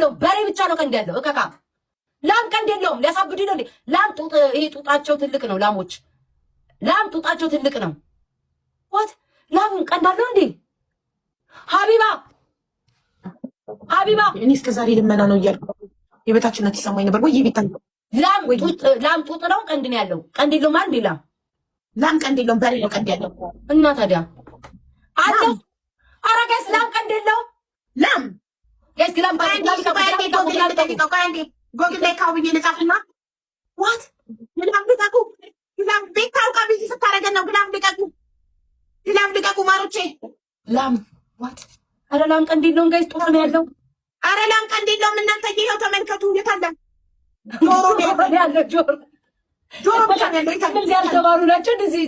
የለውም። በሬ ብቻ ነው ቀንድ ያለው። እከካ ላም ቀንድ የለውም። ሊያሳብዱ ነው እንዴ? ላም ጡጥ፣ ይሄ ጡጣቸው ትልቅ ነው። ላሞች ላም ጡጣቸው ትልቅ ነው። What? ላም ቀንድ አለው እንዴ? ሀቢባ፣ ሀቢባ። እኔ እስከ ዛሬ ልመና ነው እያልኩ የበታችነት ይሰማኝ ነበር። ወይ ቤታ። ላም ጡጥ፣ ላም ጡጥ ነው ቀንድ ነው ያለው? ቀንድ የለውም አንዴ ላም። ላም ቀንድ የለውም፣ በሬ ነው ቀንድ ያለው። እና ታዲያ አለው። ኧረ guys፣ ላም ቀንድ የለውም። ላም Guys፣ glove። ጎግል ላይ cow ብዬ ልጻፍና What? Glove ልቀቁ። Glove ቤት አውቃ busy ስታደርገን ነው። Glove ልቀቁ። Glove ልቀቁ ማሮቼ። ላም what? ኧረ ላም ቀንድ የለውም guys፣ ጡጥ ነው ያለው። አረ ላም ቀንድ የለውም። እናንተ ይኸው ተመልከቱ። የት አለ? ጆሮ ነው ያለው፣ ጆሮ። ጆሮ ብቻ ነው ያለው። የት አለ? እነዚህ ያልተማሩ ናቸው። እንደዚህ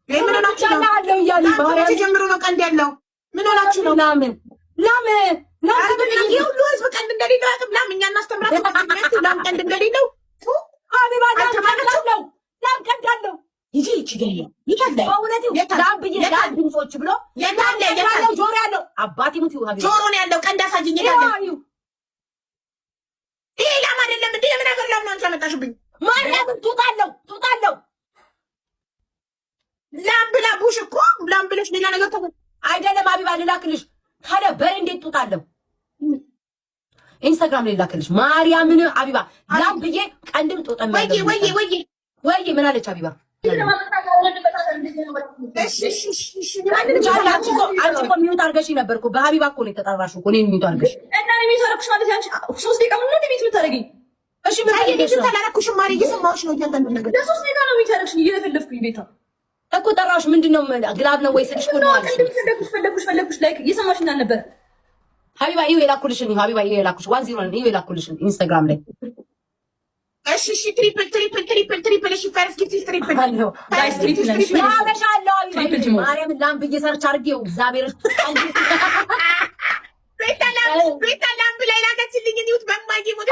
ምን ሆናችሁ ነው? አለው እያሉ። ላም ከመቼ ጀምሮ ነው ቀንድ ያለው? ምን ሆናችሁ ነው? ላም ላም ላም። ይህ ሁሉ ህዝብ ቀንድ እንደሌለው አያውቅም። ላም እኛ እናስተምራቸው። ላም ቀንድ እንደሌለው። ሀቢባ፣ ላም ቀንድ አለው። ላም ቀንድ አለው። ይጂ ይቺ ገለ ይታለ። በእውነት ላም ብዬ ላም ድምፆች ብሎ የታለ? ያለው ጆሮ ያለው አባቴ ሙት ሀቢባ። ጆሮ ነው ያለው። ቀንድ አሳይኝ። የታለ? ይሄ ላም አይደለም እንዴ? የምን ሀገር ላም ነው አንቺ ያመጣሽብኝ? ማርያምን ጡጥ አለው፣ ጡጥ አለው። ላም ብላ ቡሽ እኮ ላም ብለሽ ሌላ ነገር ተው። አይደለም ሀቢባ፣ ልላክልሽ። ታዲያ በሬ እንዴት ጡጥ አለው? ኢንስታግራም ላይ ላክልሽ። ማርያምን ሀቢባ፣ ላም ብዬ ቀንድም ጡጥ። ወይ ወይ ወይ። ወይ ምን አለች ሀቢባ? እሺ እሺ እሺ። አንቺ እኮ mute አድርገሽ ነበር እኮ። በሀቢባ እኮ ነው የተጠራሽው እኮ እኔን mute አድርገሽ። እና እኔ mute አደረኩሽ ማለት ያንቺ 3 ደቂቃ ምን ነው mute የምታደርጊኝ? እሺ ምን ፈልገሽ ነው? ተላረኩሽም ማሪ፣ እየሰማሁሽ ነው እያንዳንዱ ነገር። ለ3 ደቂቃ ነው mute ያደረግሽኝ እየለፈለፍኩኝ ቤታ። እኮ ጠራሽ። ምንድን ነው glove ነው ወይ ስልሽ እኮ ነው አልሽ። ቅድም ፈለግኩሽ ፈለግኩሽ ፈለግኩሽ like እየሰማሽኝ አልነበር። ሀቢባ፣ ይኸው የላኩልሽን፣ ይኸው ሀቢባ፣ ይኸው የላኩልሽ 1-0፣ ይኸው የላኩልሽን ኢንስታግራም ላይ። እሺ እሺ፣ triple triple triple triple። እሺ፣ first gift triple። Guys, triple ነን። ያበሻ አለው ሀቢባ፣ ማርያምን ላም ብዬ search አድርጌው እግዚአብሔርን። ቤታ ላም፣ ቤታ ላም ብላ የላከችልኝ ኒውት በማጌ ሞት።